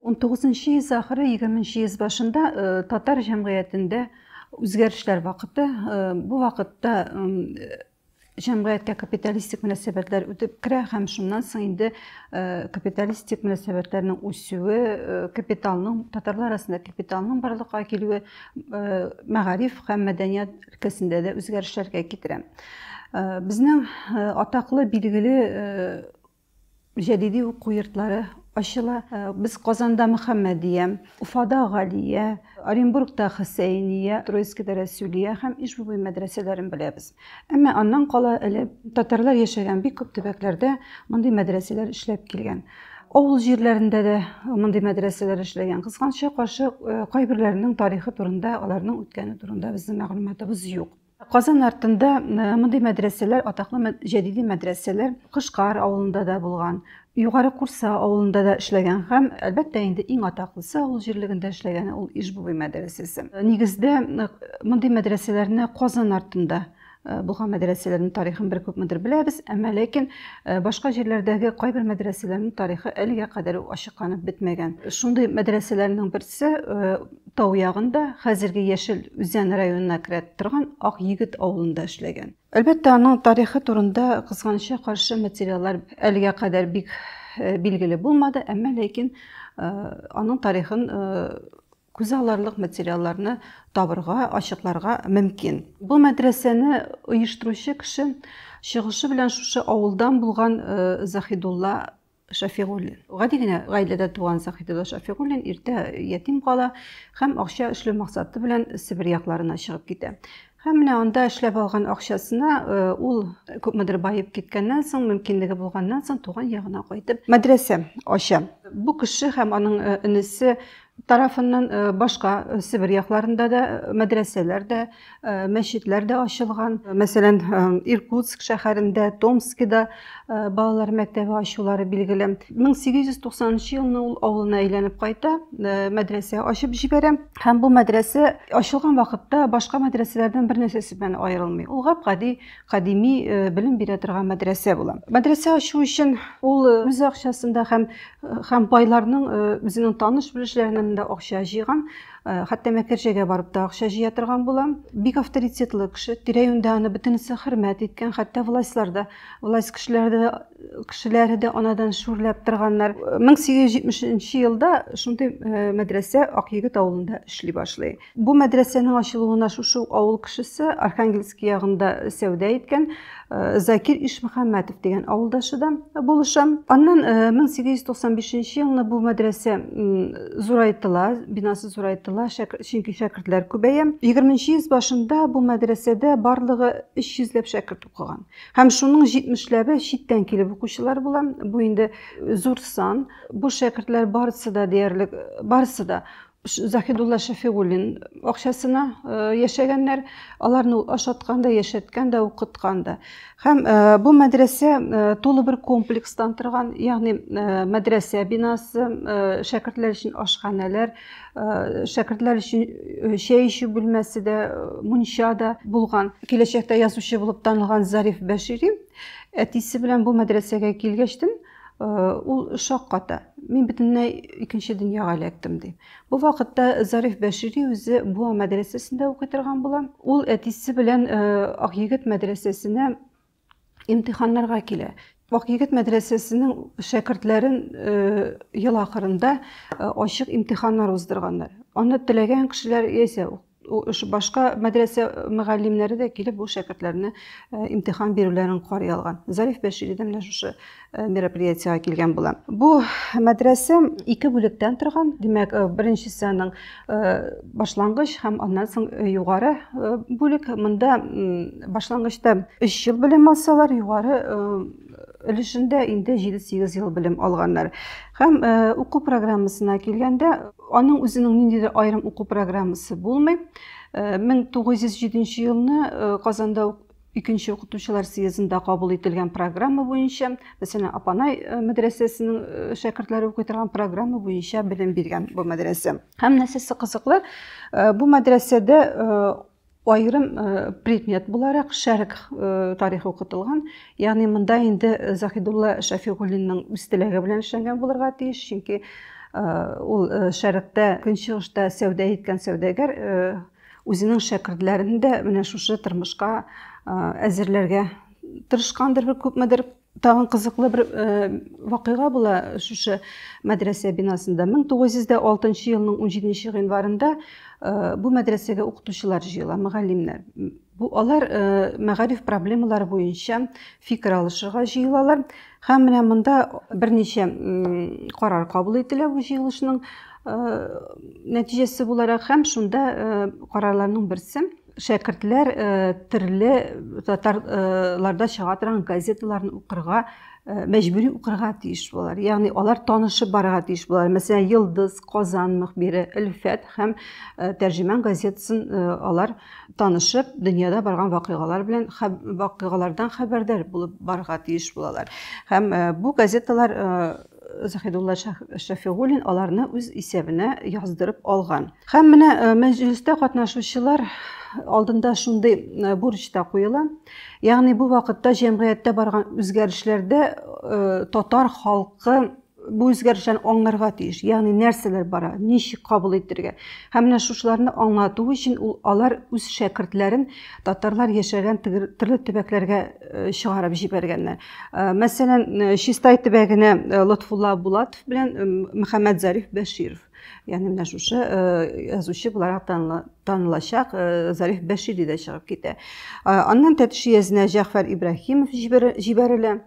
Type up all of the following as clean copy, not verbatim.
19 йөз ахыры, 20 йөз башында татар җәмгыятендә үзгәрешләр вакыты. Бу вакытта җәмгыятькә капиталистик мөнәсәбәтләр үтеп керә һәм шуннан соң инде капиталистик мөнәсәбәтләрнең үсүе, капиталның татарлар арасында капиталның барлыкка килүе мәгариф һәм мәдәният өлкәсендә дә үзгәрешләргә китерә. Безнең атаклы билгеле Җәдиди уку йортлары ачыла. Без Казанда Мөхәммәдия, Уфада Галия, Оренбургта Хөсәения, Троицкида Рәсүлия һәм Иж-Бубый мәдрәсәләрен беләбез. Әмма аннан кала әле татарлар яшәгән бик күп төбәкләрдә мондый мәдрәсәләр эшләп килгән. Авыл җирләрендә дә мондый мәдрәсәләр эшләгән. Кызганычка каршы, кайберләренең тарихы турында, аларның үткәне турында безнең мәгълүматыбыз юк. Казан артында мондый мәдрәсәләр, атаклы җәдиди мәдрәсәләр Кышкар авылында да булган, Югары Курса авылында да эшләгән һәм, әлбәттә инде, иң атаклысы авыл җирлегендә эшләгәне ул Иж-Бубый мәдрәсәсе. Нигездә мондый мәдрәсәләрне Казан артында булган мәдрәсәләрнең тарихын бер күпмедер беләбез, әмма ләкин башка җирләрдәге кайбер мәдрәсәләрнең тарихы әлегә кадәр үк ачыкланып бетмәгән. Шундый мәдрәсәләрнең берсе Тау ягында, хәзерге Яшел Үзән районына керә торган Акъегет авылында эшләгән. Әлбәттә, аның тарихы турында, кызганычка каршы, материаллар әлегә кадәр бик билгеле булмады, әмма ләкин аның тарихын күзә алырлык материалларны табырга, ачыкларга мөмкин. Бу мәдрәсәне оештыручы кеше чыгышы белән шушы авылдан булган Заһидулла Шәфигуллин. Гади генә гаиләдә туган Заһидулла Шәфигуллин иртә ятим кала һәм акча эшләү максаты белән Себер якларына чыгып китә. Һәм менә анда эшләп алган акчасына ул күпмедер баеп киткәннән соң, мөмкинлеге булганнан соң туган ягына кайтып мәдрәсә ача. Бу кеше һәм аның энесе тарафыннан башка Себер якларында да мәдрәсәләр дә, мәчетләр дә ачылган. Мәсәлән, Иркутск шәһәрендә, Томскида балалар мәктәбе ачулары билгеле. 1890 елны ул авылына әйләнеп кайта, мәдрәсә ачып җибәрә. Һәм бу мәдрәсә ачылган вакытта башка мәдрәсәләрдән бер нәрсәсе белән аерылмый. Ул гап-гади кадими белем бирә торган мәдрәсә була. Мәдрәсә ачу өчен ул үз акчасында һәм һәм байларның үзенең таныш-белешләреннән дә акча җыйган. Хәтта Мәкәрҗәгә барып та акча җыя торган була. Бик авторитетлы кеше, тирә-юньдә аны бөтенесе хөрмәт иткән, хәтта властьлар да, власть кешеләре дә, кешеләре дә анадан шүрләп торганнар. 1870 елда шундый мәдрәсә Акъегет авылында эшли башлый. Бу мәдрәсәнең ачылуына шушы ук авыл кешесе, Архангельский ягында сәүдә иткән Закир Ишмөхәммәтов дигән авылдашы да булыша. Аннан 1895 елны бу мәдрәсә зурайтыла, бинасы зурайтыла, чөнки шәкертләр күбәя. 20 йөз башында бу мәдрәсәдә барлыгы 300 ләп шәкерт укыган. Һәм шуның 70 ләбе читтән килеп укучылар була. Бу инде зур сан. Бу шәкертләр барысы да диярлек, барысы да Заһидулла Шәфигуллин акчасына яшәгәннәр. Аларны ул ашаткан да, яшәткән дә, укыткан да. Һәм бу мәдрәсә тулы бер комплекстан торган, ягъни мәдрәсә бинасы, шәкертләр өчен ашханәләр, шәкертләр өчен чәй эчү бүлмәсе дә, мунча да булган. Киләчәктә язучы булып танылган Зариф Бәшири әтисе белән бу мәдрәсәгә килгәчтен, Ул шакката. Мин бөтенләй икенче дөньяга эләктем, ди. Бу вакытта Зариф Бәшири үзе Буа мәдрәсәсендә укый торган була. Ул әтисе белән Акъегет мәдрәсәсенә имтиханнарга килә. Акъегет мәдрәсәсенең шәкертләрен ел ахырында ачык имтиханнар уздырганнар. Аны теләгән кешеләр яисә башка мәдрәсә мөгаллимнәре дә килеп бу шәкертләрне имтихан бирүләрен карый алган. Зариф Бәшири дә менә шушы мероприятиегә килгән була. Бу мәдрәсә ике бүлектән торган. Димәк, беренчесе аның башлангыч һәм аннан соң югары бүлек. Монда башлангычта 3 ел белем алсалар, югары өлешендә инде 7-8 ел белем алганнар. Һәм уку программасына килгәндә, Аның үзенең ниндидер аерым уку программасы булмый. 1907 елны Казанда икенче укытучылар съездында кабул ителгән программа буенча, мәсәлән, Апанай мәдрәсәсенең шәкертләре укый торган программа буенча белем биргән бу мәдрәсә. Һәм нәрсәсе кызыклы, бу мәдрәсәдә аерым предмет буларак шәрык тарихы укытылган. Ягъни монда инде Заһидулла Шәфигуллинның үз теләге белән эшләнгән булырга тиеш, чөнки Ул шәрыкта, көнчыгышта сәүдә иткән сәүдәгәр үзенең шәкертләрен дә менә шушы тормышка әзерләргә тырышкандыр бер күпмедер. Тагын кызыклы бер вакыйга була шушы мәдрәсә бинасында. 1906 елның 17 гыйнварында бу мәдрәсәгә укытучылар җыела, мөгаллимнәр. Бу алар мәгариф проблемалары буенча фикер алышырга җыелалар. Һәм менә монда берничә карар кабул ителә бу җыелышның нәтиҗәсе буларак, һәм шунда карарларның берсе шәкертләр төрле татарларда чыга торган газеталарны укырга мәҗбүри укырга тиеш булалар. Ягъни алар танышып барырга тиеш булалар. Мәсәлән, Йолдыз, Казан мөхбире, Өлфәт һәм Тәрҗемән газетасын алар танышып, дөньяда барган вакыйгалар белән вакыйгалардан хәбәрдар булып барырга тиеш булалар. Һәм бу газеталар Заһидулла Шәфигуллин аларны үз исәбенә яздырып алган. Һәм менә мәҗлестә катнашучылар алдында шундый бурыч та куела. Ягъни бу вакытта җәмгыятьтә барган үзгәрешләрдә татар халкы бу үзгәрешләрне аңларга тиеш. Ягъни нәрсәләр бара, ничек кабул итәргә. Һәм менә шушыларны аңлату өчен ул алар үз шәкертләрен татарлар яшәгән төрле төбәкләргә чыгарып җибәргәннәр. Мәсәлән, Чистай төбәгенә Лотфулла Булатов белән Мөхәммәд Зариф Бәширов. Ягъни менә шушы язучы буларак танылачак Зариф Бәшири дә чыгып китә. Аннан Тәтеш өязенә Җәгъфәр Ибраһимов җибәрелә.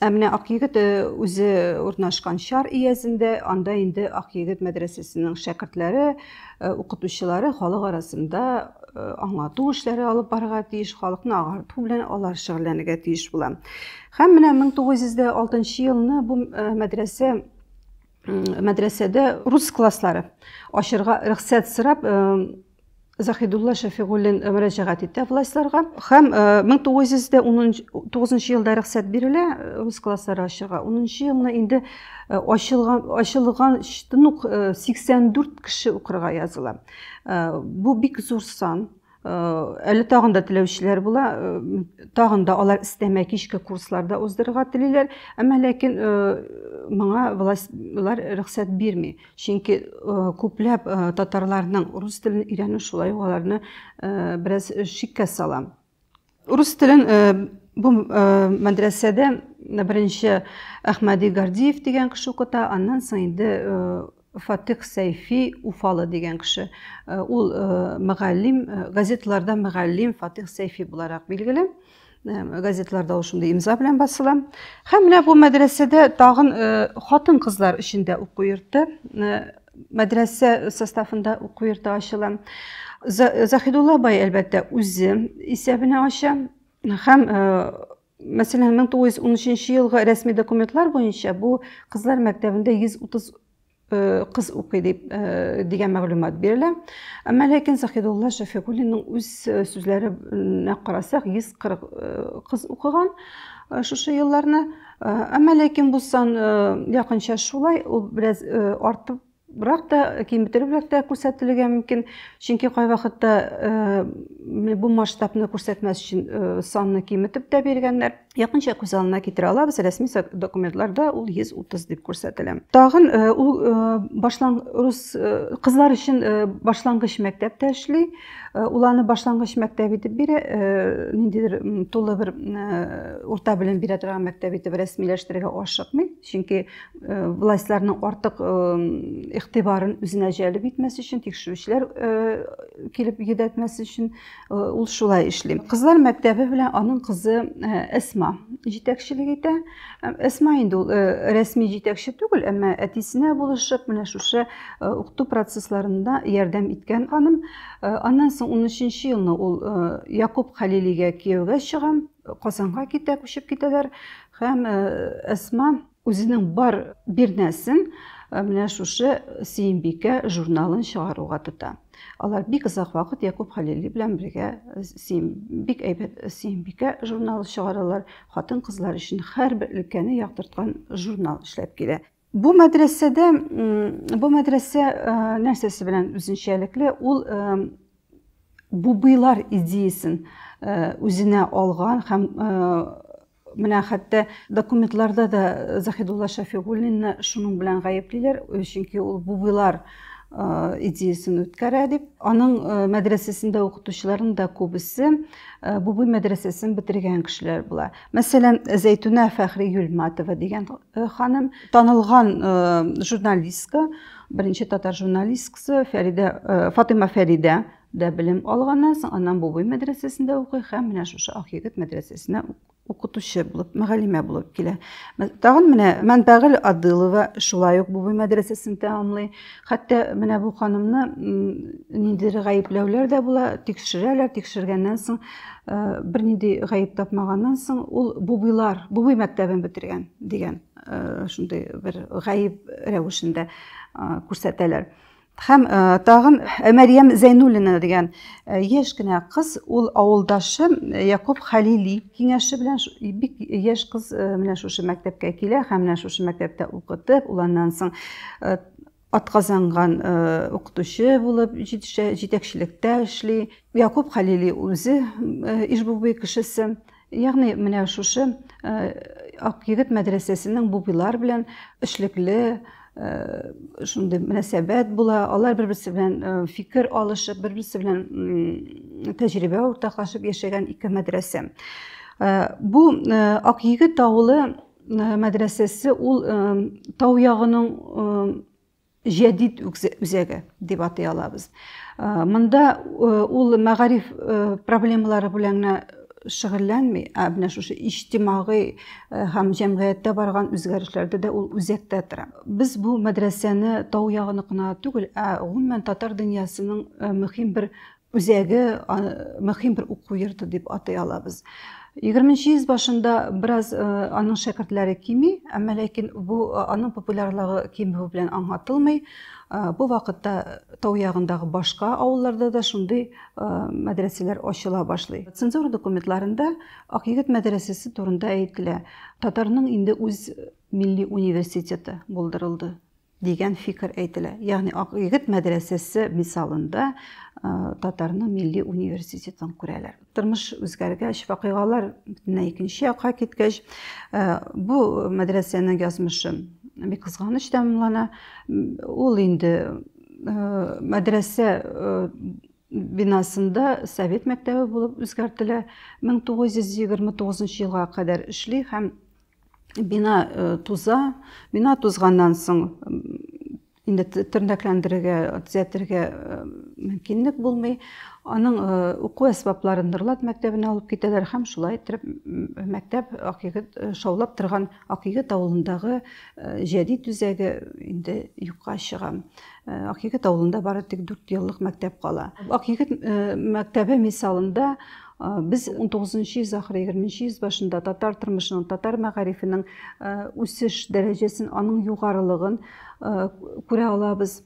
Ә менә Акъегет үзе урнашкан Чар өязендә, анда инде Акъегет мәдрәсәсенең шәкертләре, укытучылары халык арасында аңлату эшләре алып барырга тиеш, халыкны агарту белән алар шөгыльләнергә тиеш була. Һәм менә 1906 елны бу мәдрәсә мәдрәсәдә рус класслары ачырга рөхсәт сорап Заһидулла Шәфигуллин мөрәҗәгать итә властьларга. Һәм 1919 елда рөхсәт бирелә рус класслары ачырга. 10 елны инде ачылган ачылган ук 84 кеше укырга языла. Бу бик зур сан. Әле тагын да теләүчеләр була, тагын да алар өстәмә кичке курсларда уздырырга телиләр, әмма ләкин моңа властьлар рөхсәт бирми. Чөнки күпләп татарларның рус телен өйрәнү шулай ук аларны бераз шиккә сала. Рус телен бу мәдрәсәдә беренче Әхмәди Гардиев дигән кеше укыта, аннан соң инде Фатих Сәйфи Уфалы дигән кеше. Ул мөгаллим, газеталарда мөгаллим Фатих Сәйфи буларак билгеле. Газеталарда ул шундый имза белән басыла. Һәм менә бу мәдрәсәдә тагын хатын-кызлар өчен дә уку йорты, мәдрәсә составында уку йорты ачыла. Заһидулла бай, әлбәттә, үзе исәбенә ача. Һәм мәсәлән, 1913 елгы рәсми документлар буенча бу кызлар мәктәбендә 130 кыз укый дип дигән мәгълүмат бирелә. Әмма ләкин Заһидулла Шәфигуллинның үз сүзләренә карасак, 140 кыз укыган шушы елларны. Әмма ләкин бу сан якынча шулай, ул бераз артып Брак та, киметеребрәк тә күрсәтелергә мөмкин. Чөнки кайвакытта бу масштабны күрсәтмәс өчен санны киметеп тә биргәннәр. Якынча күз алдына китерә алабыз, рәсми документларда ул 130 дип күрсәтелә. Тагын ул башлан рус кызлар өчен башлангыч мәктәп тә эшли. Ул аны башлангыч мәктәп итеп бирә, ниндидер тулы бер урта белем бирә торган мәктәп итеп рәсмиләштерергә ашыкмый. Чөнки властьларның артык игътибарын үзенә җәлеп итмәс өчен, тикшерүчеләр килеп йөдәтмәс өчен ул шулай эшли. Кызлар мәктәбе белән аның кызы Әсма җитәкчелек итә. Әсма инде ул рәсми җитәкче түгел, әмма әтисенә булышып, менә шушы укыту процессларында ярдәм иткән ханым. Аннан соң 13 елны ул Якуб Хәлилигә кияүгә чыга, Казанга китә, күчеп китәләр. Һәм Әсма үзенең бар бирнәсен менә шушы Сөембикә журналын чыгаруга тота. Алар бик озак вакыт Якуб Хәлили белән бергә бик әйбәт Сөембикә журналы чыгаралар. Хатын-кызлар өчен һәрбер өлкәне яктырткан журнал эшләп килә. Бу мәдрәсәдә, бу мәдрәсә нәрсәсе белән үзенчәлекле? Ул бубыйлар идеясен үзенә алган һәм Менә хәтта документларда да Заһидулла Шәфигуллинны шуның белән гаеплиләр, чөнки ул бубыйлар идеясын үткәрә дип. Аның мәдрәсәсендә укытучыларның да күбесе Бубый мәдрәсәсен бетергән кешеләр була. Мәсәлән, Зәйтүнә Фәхри Юльматова дигән ханым, танылган журналистка, беренче татар журналисткасы Фәридә, Фатыйма Фәридә дә белем алганнан соң, аннан Бубый мәдрәсәсендә укый һәм менә шушы Акъегет мәдрәсәсенә укытучы булып, мөгаллимә булып килә. Тагын менә Мәнбәгел Адылова шулай ук Бубый мәдрәсәсен тәмамлый. Хәтта менә бу ханымны ниндидер гаепләүләр дә була, тикшерәләр, тикшергәннән соң бернинди гаеп тапмаганнан соң ул Бубыйлар, Бубый мәктәбен бетергән дигән шундый бер гаеп рәвешендә күрсәтәләр. Һәм тагын Мәрьям Зәйнуллина дигән яшь кенә кыз, ул авылдашы Якуб Хәлили киңәше белән бик яшь кыз менә шушы мәктәпкә килә һәм менә шушы мәктәптә укытып, ул аннан соң атказанган укытучы булып җитешә, җитәкчелектә эшли. Якуб Хәлили үзе Ижбубый кешесе. Ягъни менә шушы Акъегет мәдрәсәсенең бубыйлар белән эшлекле шундый мөнәсәбәт була. Алар бер-берсе белән фикер алышып, бер-берсе белән тәҗрибә уртаклашып яшәгән ике мәдрәсә. Бу Акъегет авылы мәдрәсәсе ул тау ягының җәдид үзәге дип атый алабыз. Монда ул мәгариф проблемалары белән генә шөгыльләнми, ә менә шушы иҗтимагый һәм җәмгыятьтә барган үзгәрешләрдә дә ул үзәктә тора. Без бу мәдрәсәне тау ягыныкына түгел, ә гомумән татар дөньясының мөһим бер үзәге, мөһим бер уку йорты дип атый алабыз. 20 йөз башында бераз аның шәкертләре кими, әмма ләкин бу аның популярлыгы кимүе белән аңлатылмый. Бу вакытта тау ягындагы башка авылларда да шундый мәдрәсәләр ачыла башлый. Цензура документларында Акъегет мәдрәсәсе турында әйтелә. Татарның инде үз милли университеты булдырылды дигән фикер әйтелә. Ягъни Акъегет мәдрәсәсе мисалында татарның милли университетын күрәләр. Тормыш үзгәргәч, вакыйгалар бөтенләй икенче якка киткәч, бу мәдрәсәнең язмышы бик кызганыч тәмамлана. Ул инде мәдрәсә бинасында совет мәктәбе булып үзгәртелә. 1929 елга кадәр эшли һәм бина э, туза. Бина тузганнан соң инде тернәкләндерергә, төзәтергә э, мөмкинлек булмый. Аның э, уку әсбапларын Норлат мәктәбенә алып китәләр һәм шулай итеп мәктәп Акъегет шаулап торган Акъегет авылындагы җәдит үзәге инде юкка чыга. Акъегет авылында бары тик 4 еллык мәктәп кала. Акъегет мәктәбе мисалында Без 19 йөз ахыры, 20 йөз башында татар тормышының, татар мәгарифенең үсеш дәрәҗәсен, аның югарылыгын күрә алабыз.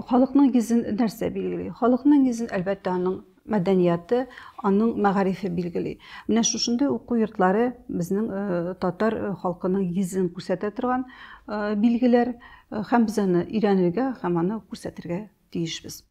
Халыкның йөзен нәрсә билгели? Халыкның йөзен, әлбәттә, аның мәдәнияты, аның мәгарифе билгели. Менә шушындый уку йортлары безнең татар халкының йөзен күрсәтә торган билгеләр, һәм без аны өйрәнергә һәм аны күрсәтергә тиешбез.